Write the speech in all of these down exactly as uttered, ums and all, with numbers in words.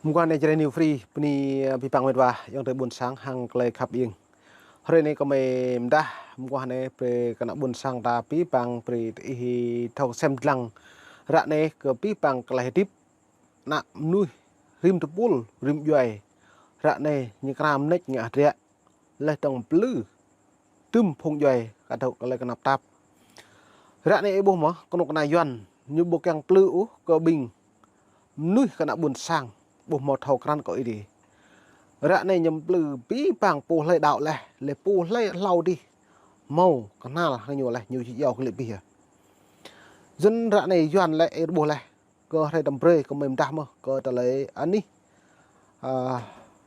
Mơguah anai Jrai New Free, bơni, ơ, abih bang met wa, ayŏng adơi ƀuôn sang hăng tơlơi khăp iêng. Hrơi anai kâo mơ̆ mơdah, mơguah anai brơi kơ ană ƀuôn sang ta abih bang brơi ih thâo sem lăng. Ră anai kơ abih bang tơlơi hơdip ană mơnuih rĭm tơpul, rĭm djuai. Ră anai ñu kra mơneč ngă hơdră. Laih dơ̆ng plư tơm phung djuai kơ dŏ kơ tơlơi kơnăp tap. Ră anai ih ƀuh mơ̆, kơnuk kơna Yuan, ñu ƀu kiăng plư ôh kơ ƀing mơnuih kơ ană ƀuôn sang, ƀu hmâo thâo krăn kơ Ơi Adai. Ră anai ñu plư abih bang pô hlơi đaŏ laih, laih pô hlơi hlâo dih, hmâo kơnăl hăng ñu laih, ñu či iâu kơ lĕ abih yơh. Yua anŭn ră anai Yuan lĕ ih ƀuh laih, kơ hrơi tơm brơi kơ mơ̆ mơdah mơ̆, kơ tơlơi anih, a,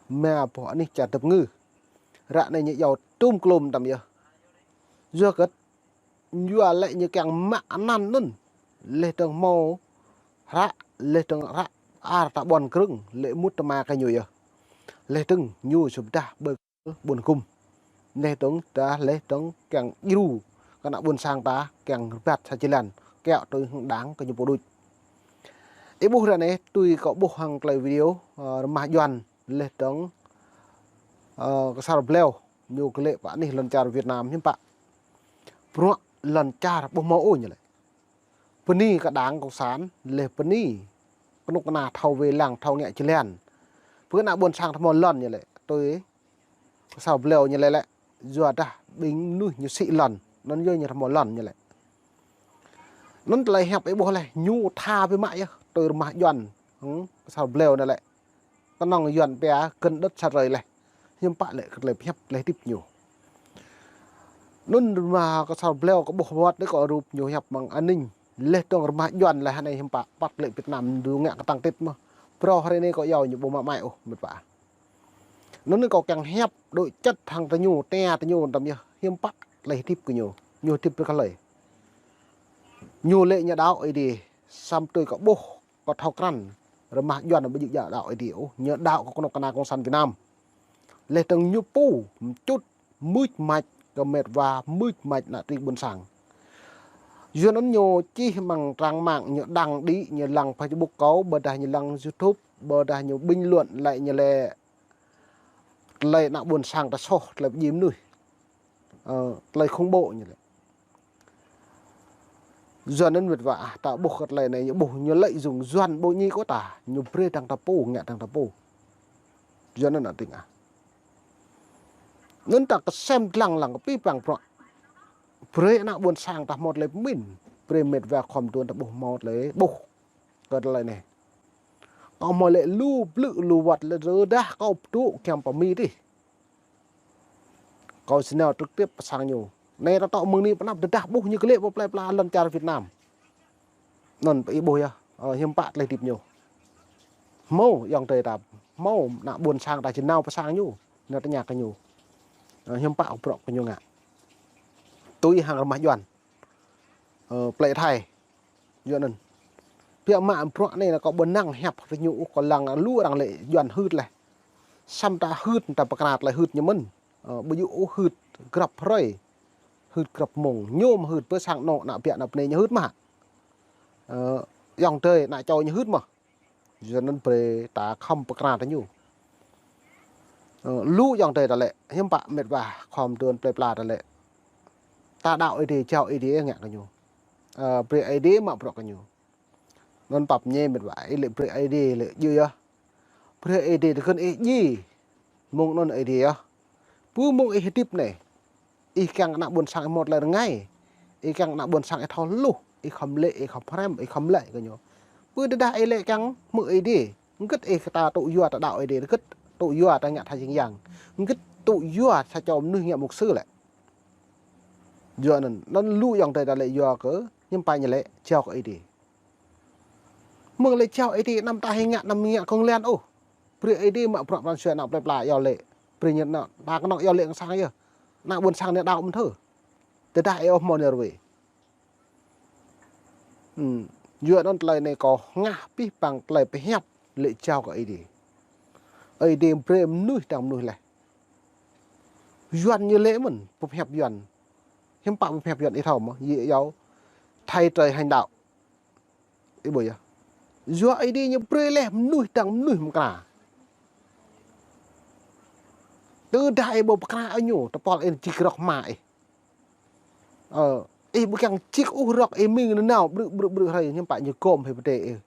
mă boh anih čar tơpơngư. Ră anai ñu iâu tơm klôm tơm yơh. Yua kơ yua lĕ ñu kiăng mă anăn anŭn. Laih dơ̆ng hmâo hră, laih dơ̆ng hră ar ta ƀuăn krơ̆ng, lĕ mŭt tơma kơ ñu yơh. Laih dơ̆ng ñu sŭp dah ƀơi ƀuôn gŭm. Laih dơ̆ng ta laih dơ̆ng kiăng djru kơ ană ƀuôn sang ta kiăng rơbat sa jơlan. Kiaŏ tui hăng đang kơ ñu pô đôč. Ih ƀuh ră anai tui kâo ƀuh hăng tơlơi video, ơ, rơmah Yuan laih dơ̆ng, ơ, kơsar Bleo ñu kơlĕ pơ anih lŏn čar Việt Nam hiư̆m pă. Bruă lŏn čar ƀu hmâo ôh ñu lĕ. Bơni kơ đang cộng sản, laih bơni kơnuk kơna thâo wai lăng, thâo ngă jơlan. Pơ ană ƀuôn sang ta hmâo lŏn ñu lĕ. Tui kơsar Bleo ñu lĕ lĕ, yua dah ƀing mơnuih ñu sĭ lŏn, anŭn yơh ñu hmâo lŏn ñu lĕ. Anŭn tơlơi hiăp ih ƀuh laih, ñu tha biă mă yơh, tui rơmah Yuan, hmm, kơsar Bleo anai lĕ. Kơnơ̆ng Yuan pia kơnơ̆ng đĕt sa rơi laih. Hiư̆m pă lĕ kơ tơlơi pơhiăp tơlơi hơdip ñu. Anŭn rơmah kơsar Bleo kâo ƀuh wơ̆t đĕ kâo rup ñu hiăp mơ̆ng anih. Laih dơ̆ng rơmah Yuan laih anai hiư̆m pă, păt lĕ Việt Nam ñu ngă kơtang tĭt mơ̆. Phrâo hrơi anai kâo iâu ñu ƀu mă mai ôh, met wa. Anŭn kâo kiăng hiăp, đuaĭ čăt hăng tơ ñu, tơ ñu tơm yơh, hiư̆m pă tơlơi hơdip kơ ñu, ñu hơdip ƀơi kơ hlơi. Ñu lĕ ñu đaŏ Ơi Adai, samơ̆ tui kâo ƀuh, kâo thâo krăn, rơmah Yuan ƀu djơ̆ đaŏ Ơi Adai ôh, ñu đaŏ kơ kơnuk kơna cộng sản Việt Nam. Laih dơ̆ng ñu pô, mčŭt, mưč mač, kơ met wa mưč mač ană tring ƀuôn sang. Yua anŭn ñu čih mơ̆ng trang mạng, ñu đăng đĭ, ñu lăng Facebook kâo, ƀôdah ñu lăng YouTube, ƀôdah ñu bình luận lĕ ñu lĕ tơlơi ană ƀuôn sang ta soh, tơlơi pơdjai mơnuih. Ơ, tơlơi khủng bố ñu lĕ. Yua anŭn met wa ah, ta ƀuh kơ tơlơi anai ñu ƀuh ñu lợi dụng Yuan ƀu djơ̆ kơ ta, ñu brơi dăng ta pô, ngă dăng ta pô. Yua anŭn ană tring ah. Anŭn ta kơsem lăng lăng kơ abih bang bruă. Brơi ană ƀuôn sang ta hmâo tơlơi pơmĭn, brơi met wa khŏm tuan ta ƀuh hmâo tơlơi ƀuh. Kơ tơlơi anai. Kâo hmâo lĕ lu blư̆ lu wơ̆t lĕ rơđah kâo pơtŭ kiăng pơmĭn dih. Kâo sĭ nao trực tiếp pơ sang ñu. Anai ta tŏ mơ̆ng anai pơ anăp tơdah ƀuh ñu kơlĕ pơ plơi pla lŏn čar Việt Nam. Anŭn pơ ih ƀuh yơh, ơ, hiư̆m pă tơlơi hơdip ñu. Hmâo ayŏng adơi ta, hmâo ană ƀuôn sang ta či nao pơ sang ñu, nao tơña kơ ñu. Ơ, hiư̆m pă bruă kơ ñu ngă. Tui hăng rơmah Yuan. Ơ, plơi Thái. Yua anŭn. Biă mă bruă anai kâo ƀu năng hiăp kơ ñu ôh, kâo lăng lu arăng lĕ Yuan hưt laih. Samơ̆ ta hưt, ta pơkra tơlơi hưt ñu mơ̆n. Ơ, ƀu djơ̆ ôh hưt grăp hrơi. Hưt grăp mông. Ñu mơ̆ hưt pơ sang anŏ ană biă ană bơnai ñu hưt mơ̆. Ơ, ayŏng adơi ană čô ñu hưt mơ̆. Yua anŭn brơi ta khŏm pơkra tơ ñu. Ơ, lu ayŏng adơi ta lĕ, hiư̆m pă met wa khŏm tuan plơi pla ta lĕ. Ta đaŏ Ơi Adai, jao Ơi Adai ngă kơ ñu. Ơ, brơi Ơi Adai mă bruă kơ ñu. Anŭn pap ñe met wa, ih lĕ brơi Ơi Adai lĕ djơ̆ yơh. Brơi Ơi Adai tơgŭn ih djai. Mơ̆ng anŭn Ơi Adai yơh. Pơ mơ̆ng ih hơdip anai. Ih kiăng ană ƀuôn sang ih hmâo tơlơi rơngai. Ih kiăng ană ƀuôn sang ih thâo hluh. Ih khŏm lĕ, ih khŏm hrăm, ih khŏm lĕ kơ ñu. Pơ tơdah ih lĕ kiăng hmư̆ Ơi Adai. Hơget ih kơ ta tŭ yua ta đaŏ Ơi Adai. Hơget tŭ yua ta ngă tha jing yang. Hơget tŭ yua sa čô mơnuih ngă mục sư lĕ. Yua anŭn, anŭn lu ayŏng adơi ta lĕ yua kơ, hiư̆m pă ñu lĕ, jao kơ Ơi Adai. Mơ̆ng lĕ jao Ơi Adai, anăm ta hĭ ngă, anăm ngă kông lan ôh. Brơi Ơi Adai mă bruă pran jua ană plơi pla yua lĕ. Brơi ñu ană, ta kơnơ̆ng yua lĕ kơ sang yơh. Ană ƀuôn sang anai đaŏ mơ̆n thơ. Tơdah ih ƀu hmâo anai ruai. Hmm. Yua anŭn tơlơi anai kâo hơngah abih bang tơlơi pơhiăp lĕ jao kơ Ơi Adai. Ơi Adai brơi mơnuih dăng mơnuih laih. Yuan ñu lĕ mơ̆n, pơhiăp Yuan. Hiư̆m pă pơhiăp Yuan ih thâo mơ̆, yua yua thay trời hành đạo. Ih ƀuh yơh. Yua Ơi Adai ñu brơi laih mơnuih dăng mơnuih mơkra. Tơdah ih ƀu pơkra ôh ñu, tơpul ih čih rŏk hmua ih. Ơ, ih ƀu kiăng čih ôh rŏk ih mĭn nanao, brư̆, brư̆, brư̆ hrơi, hiư̆m pă ñu gom hĭ pơdai ih.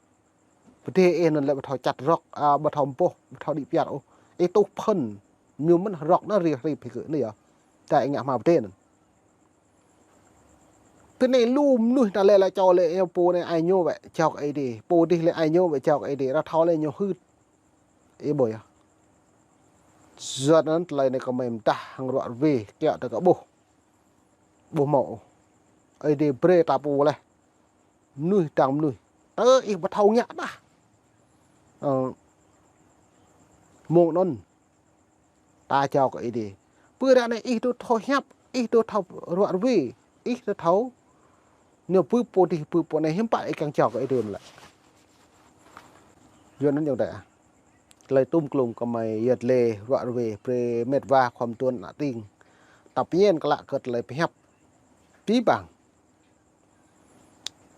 Pơdai ih anŭn lĕ ƀu thâo čăt rŏk, a, ƀu thâo mpoh, ƀu thâo đĭ piar ôh. Ih tuh phơ̆n, ñu mơ̆n rŏk anŭn rih hrih phi kơ anai yơh. Tơdah ih ngă hmua pơdai anŭn. Tơ anai lu mơnuih ta lĕ laĭ čô lĕ, ơ, pô anai ai ñu wĕ, jao kơ Ơi Adai. Pô dih lĕ ai ñu wĕ, jao kơ Ơi Adai. Ră thâo lĕ ñu hưt. Ih ƀuh yơh. Yua anŭn tơlơi anai kơmơi mơdah hăng ruă rơwe, kiaŏ tơ kơ ƀuh. Ƀu hmâo ôh. Ơi Adai brơi ta pô laih. Mơnuih dang mơnuih. Tơ ih ƀu thâo ngă dah. Ơ. Mơ̆ng anŭn. Ta jao kơ Ơi Adai. Pơ ră anai ih tŭ thâo hiăp, ih tŭ thâo ruă rơwe, ih tŭ thâo. Ñu pơ pô dih, pơ pô anai hiư̆m pă ih kiăng jao kơ Ơi Adai mơ̆n lĕ. Yua anŭn yơh dêh. Tơlơi tŭm klŭm kơmơi yơh lĕ ruă rơwe, brơi mĕt wa khŏm tuan ană tring. Ta pơñen kơ lă kơ tơlơi pơhiăp. Pĭ păng.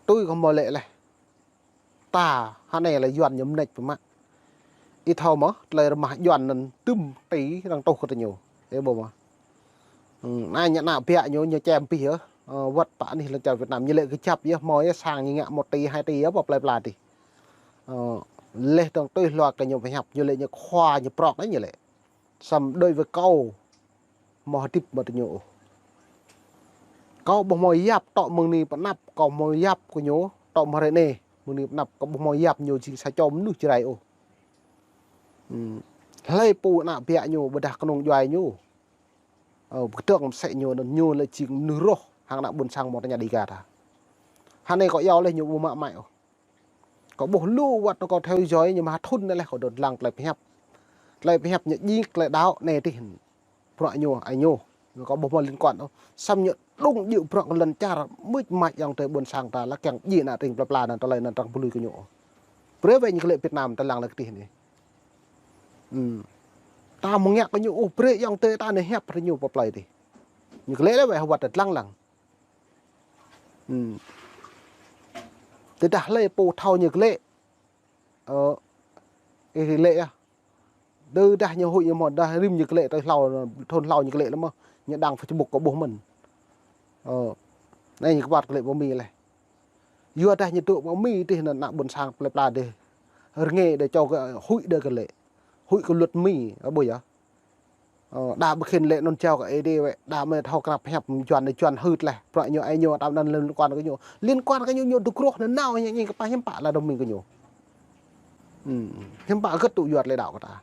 Tui kơ hmâo lĕ laih. Ta, hơnai lĕ Yuan ñu mơneč pơmă. Ih thâo mơ̆, tơlơi rơmah Yuan anŭn tŭm ti arăng tuh kơ tơ ñu. Ih ƀuh mơ̆. Ơ, anai ñu ană biă ñu, ñu čem pih yơh. Ơ, wơ̆t pă anih lŏn čar Việt Nam, ñu lĕ kơjăp yơh, hmâo yơh sang ñu ngă một tỉ, hai tỉ yơh, pơ plơi pla dih. Ơ, laih dơ̆ng tui hluă kơ ñu pơhiăp, ñu lĕ ñu khua ñu prŏk anai ñu lĕ. Samơ̆ đối với kâo, hmâo hơdip mơ̆ tơ ñu ôh. Kâo ƀu hmâo yap tŏ mơ̆ng anai pơ anăp, kâo hmâo yap kơ ñu tŏ mơ̆ng hrơi anai, mơ̆ng anai pơ anăp, kâo ƀu hmâo yap ñu jing sa čô mơnuih Jrai ôh. Hlơi pô ană biă ñu, ƀôdah kơnung djuai ñu. Ơ, pơkơdơ̆ng mơsĕ ñu, anŭn ñu lĕ jing mơnuih rŏh, hăng ană ƀôn sang mơ̆ng tơña Đêga ta. Hơnai kâo iâu laih ñu ƀu mă mai ôh. Kâo ƀuh lu wơ̆t anŭn kâo theo dõi ñu mă thŭn anai laih kâo dŏ lăng tơlơi pơhiăp. Tơlơi pơhiăp ñu jing tơlơi đaŏ anai dih. Bruă ñu, ai ñu. Ñu kâo ƀu hmâo liên quan ôh. Samơ̆ ñu đŭng djơ̆ bruă kơ lŏn čar, mưč mač ayŏng adơi ƀôn sang ta lă kiăng djai ană tring plơi pla anŭn tơlơi anŭn arăng pơlui kơ ñu. Brơi wĕ ñu glaĭ Việt Nam tơlăng lă kơ dih anai. Hm. Ta mơ̆ng ngă kơ ñu ôh brơi ayŏng adơi ta anai hiăp brơi ñu pơ plơi dih. Ñu glaĭ lĕ wĕ hơwăt tơlăng lăng. Hm. Tơdah hlơi pô thâo ñu glaĭ. Ơ, ih glaĭ yơh. Tơdah ñu huĭ ñu mơ̆n, dah rĭm ñu glaĭ tui hlâo, thŭn hlâo ñu glaĭ lĕ mơ̆n. Ñu đăng Facebook kâo ƀuh mơ̆n. Ơ, anai ñu kơwăt glaĭ pơ Mi laih. Yua dah ñu dŏ pơ Mi dih anŭn ană ƀôn sang plơi pla dih. Rơngai đơi čô kơ huĭ đơi kơ glaĭ. Huĭ kơ luật Mi, ơ, ƀuh yơh. Ơ, đa ƀu khĭn lĕ anŭn jao kơ Ơi Adai wĕ, đa mơi thâo krăp hiăp Yuan đơi Yuan hưt laih, bruă ñu ai ñu, đa anŭn liên quan kơ ñu. Liên quan kơ ñu, ñu dŏ grŏh nanao ñu, ñu kơpah hiư̆m pă lă dơ̆ng mơ̆ng kơ ñu. Hm, hiư̆m pă gơ̆t tŭ yua tơlơi đaŏ kơ ta.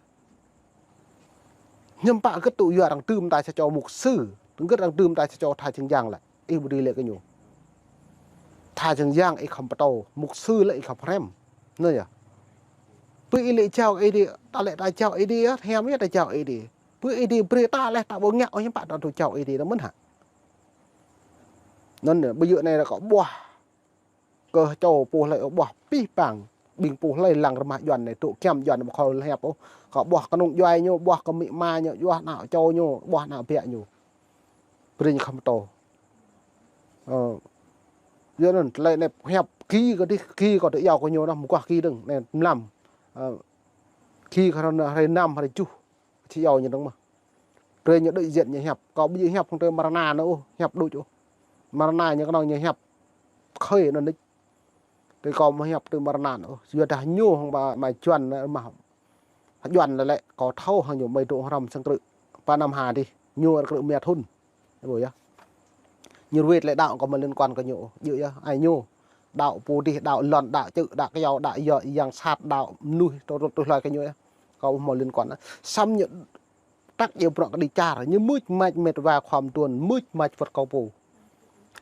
Hiư̆m pă gơ̆t tŭ yua arăng tŭm ta sa čô mục sư, gơ̆t arăng tŭm ta sa čô tha čeng yang lĕ. Ih ƀu dưi lĕ kơ ñu. Tha čeng yang ih khŏm pơtô, mục sư lĕ ih khŏm hrăm. Anai yơh. Pơ ih lĕ jao Ơi Adai, ta lĕ ta jao Ơi Adai yơh, hiam yơh ta jao Ơi Adai. Pơ Ơi Adai brơi ta laih ta ƀu ngă ôh hiư̆m pă ta dŏ jao Ơi Adai anŭn mơ̆n hă. Anŭn yơh, ƀu djơ̆ anai kâo ƀuah. Kơ čô pô hlơi ƀuah pĭ păng. Ƀing pô hlơi lăng rơmah Yuan anai dŏ kiăm Yuan ƀu khŏm hiăp ôh. Kâo ƀuah kơnung djuai ñu, ƀuah kơ amĭ ama ñu, ƀuah ană čô ñu, ƀuah ană biă ñu. Brơi ñu khŏm pơtô. Ơ. Yua anŭn, tơlơi anai hiăp gih kơ dih, gih kâo tơ iâu kơ ñu anŭn, mơguah gih dơ̆ng, anai mlam. Ơ. Gih kơ hrơi năm, hrơi tơjuh. Či iâu ñu dơ̆ng mơ̆n. Brơi ñu đối diện ñu hiăp. Kâo ƀu djơ̆ hiăp hăng tơlơi mrơna anŭn ôh, hiăp đôč ôh. Mrơna ñu kơnơ̆ng ñu hiăp. Khơi anŭn đôč. Tơlơi kâo mơ̆ hiăp tơlơi mrơna anŭn ôh. Yua dah ñu hăng ba, ba Yuan anŭn mơ̆. Yuan lĕ lĕ, kâo thâo hăng ñu mơi dŏ hrŏm sang krư̆. Pơ năm ha dih, ñu krư̆ mia thŭn. Ih ƀuh yơh. Ñu ruai tơlơi đaŏ kâo mơi liên quan kơ ñu. Djơ̆ yơh, ai ñu. Đaŏ pô dih, đaŏ lŏn, đaŏ čư̆, đaŏ kyâo, đaŏ yơ̆, yang sat, đaŏ mơnuih, tui, tui, tui hloi kơ ñu yơh. Kâo ƀu hmâo liên quan. Samơ̆ ñu trăk djơ̆ bruă kơđi čar, ñu mưč mač mĕt wa khua mơtuan, mưč mač wơ̆t kâo pô.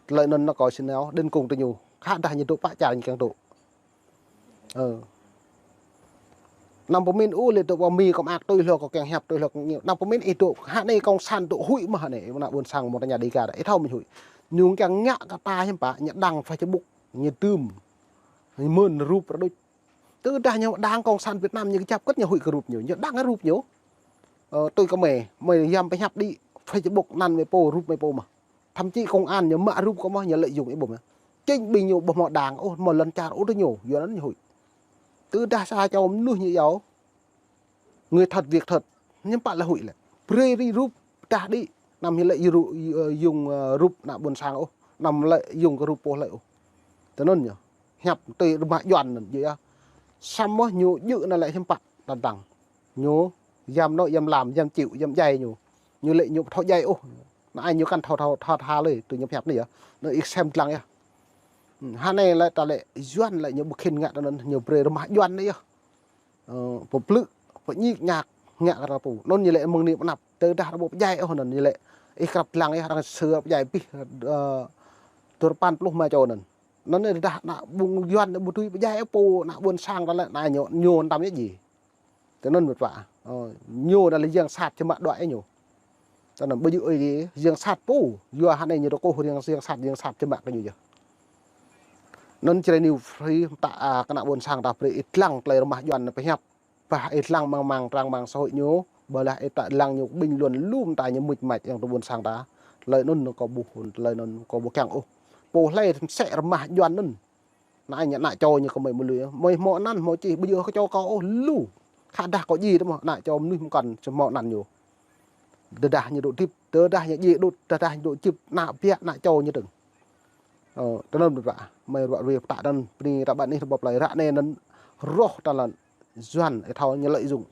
Tơlơi anŭn anŭn kâo či nao, đến cùng tơ ñu. Khă dah ñu dŏ pă čar ñu kiăng dŏ. Ơ. Anăm pơmĭn ôh lĕ dŏ pơ Mi kơ mơak tui hlâo kơ kiăng hiăp tui hlâo kơ ñu. Anăm pơmĭn ih dŏ hă anai cộng sản dŏ huĭ mơ̆ hă anai. Ană ƀôn sang mơ̆ng tơña Đêga ih thâo mơ̆ huĭ. Ñu kiăng ngă kơ ta hiư̆m pă, ñu đăng Facebook, ñu tŭm. Ñu mơ̆n rup rơđŭč. Tơdah ñu đăng cộng sản Việt Nam ñu kơjăp kơ̆t ñu huĭ kơ rup ñu. Ñu đăng rup ñu. Ơ, tui kơ mơi, mơi yăm pơhiăp đĭ Facebook anăn mơi pô, rup mơi pô mơ̆n. Thậm chí công an ñu mă rup kâo mơ̆n, ñu lợi dụng ih ƀuh mơ̆. Chính ƀing ñu ƀu hmâo đảng ôh, hmâo lŏn čar ôh tơ ñu, yua anŭn ñu huĭ. Tơdah sa čô mơnuih ñu iâu. Người thật việc thật, hiư̆m pă lĕ huĭ lĕ. brơi ri rup dah đĭ. Anăm lĕ yu-, yu-, yŭng, ơ, rup ană ƀôn sang ôh. Anăm lĕ yŭng kơ rup pô hlơi ôh. Tơ anŭn ñu. Hiăp tui rơmah Yuan anŭn yơh. Samơ̆ ñu djơ̆ anŭn lĕ hiư̆m pă tơdang. Ñu yăm anŏ, yăm lam, yăm čiu, yăm djai ñu. Ñu lĕ ñu ƀu thâo djai ôh. Anai ñu kăn thâo, thâo, thâo tha lơi, tui ñu hiăp anai yơh. Anŭn ih sem lăng yơh. Hmm, hơnai lĕ ta lĕ Yuan lĕ ñu ƀu khĭn ngă tơ anŭn, ñu brơi rơmah Yuan anai yơh. Ơ, pơplư, pơñik ñak, ngă kơ ta pô. Anŭn ñu lĕ mơ̆ng anai pơanăp. Tơdah ta ƀu pơdjai ôh anŭn ñu lĕ. Ih krăp lăng yơh, arăng sơ̆ pơdjai abih, ơ, dua rơpăn pluh rơma čô anŭn. Anŭn tơdah ană ƀôn Yuan ƀu tui pơdjai ôh pô, ană ƀôn sang ta lĕ, anai ñu, ñu tam yơh ji. Tơ anŭn mĕt wa. Ơ, ñu anŭn lĕ yang sat čơmă đuaĭ ñu. Tơ anŭn ƀu djơ̆ ơi ji, yang sat pô. Yua hơnai ñu rơkôh yang, yang sat, yang sat čơmă kơ ñu yơh. Anŭn čơrei ñu free mơta, a, kơ ană ƀôn sang ta brơi ih lăng tơlơi rơmah Yuan pơhiăp. Bah ih lăng amăng, amăng trang mạng xã hội ñu, ƀôdah ih ta lăng ñu bình luận lu mơta ñu mŭt mač yang tơ ƀôn sang ta. Tơlơi anŭn kâo ƀuh, tơlơi anŭn kâo ƀu kiăng ôh. Pô hlơi sĕ rơmah Yuan anŭn. Anai ñu ană čô ñu kơ mơi mơlui. Mơi hmâo anăn, hmâo čih, ƀu djơ̆ kơ čô kâo ôh lu. Khă dah kâo ji tơ mơ̆, ană čô mơnuih mơkăn, sĕ hmâo anăn ñu. Tơdah ñu dŏ hơdip, tơdah ñu ji đôč, tơdah ñu dŏ čip, ană biă, ană čô ñu dơ̆ng. Ơ, tơ anŭn ƀu pă, mơi ruă ruai pơtă anŭn, bơni ta ƀă anih rơbâo plơi ră anai anŭn, rŏh ta lăng, Yuan, ih thâo ñu lợi dụng.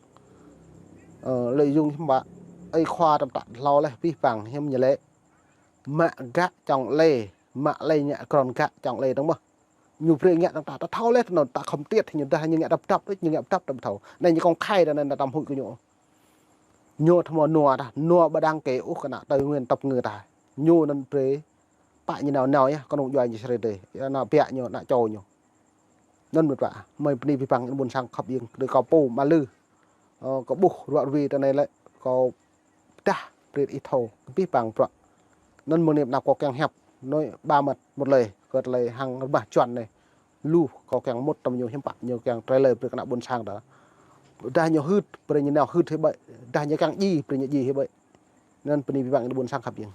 Ơ, lợi dụng hiư̆m pă, ơi khua tơm ta hlâo leh, abih bang, hiư̆m ñu lĕ. Mă gă čŏng lĕ, mă lĕ ngă kron gă čŏng lĕ dơ̆ng mơ̆. Ñu brơi ngă dơ̆ng ta, ta thâo leh tơ anŭn ta khŏm tiĕt ñu dah ñu ngă dăp dăp, ñu ngă dăp dăp ta ƀu thâo. Anai ñu công khai ta anŭn ta tăm huĭ kơ ñu. Ñu tơma nua ta, nua ƀu đáng kể ôh kơ ană Tây Nguyên tộc người ta. Ñu anŭn brơi pă ñu nao nao yơh, kơnung djuai ñu sơrê dêh. Ană biă ñu, ană čô ñu. Anŭn mĕt wa, mơi bơni abih bang ƀôn sang khăp iêng, đơi kâo pô mă lư. Ơ, kâo ƀuh ruă ruai tơ anai lĕ, kâo dah brơi ih thâo, abih bang bruă. Anŭn mơ̆ng anai pơanăp kâo kiăng hiăp, nói ba mặt một lời, kơ tơlơi hăng rơmah Yuan anai. Lu kâo kiăng mŭt tơm ñu hiư̆m pă, ñu kiăng trailer brơi kơ ană ƀôn sang ta. Dah ñu hưt, brơi ñu nao hưt hĭ ƀơi. Dah ñu kiăng ji, brơi ñu ji hĭ ƀơi. Anŭn bơni abih bang ƀôn sang khăp iêng.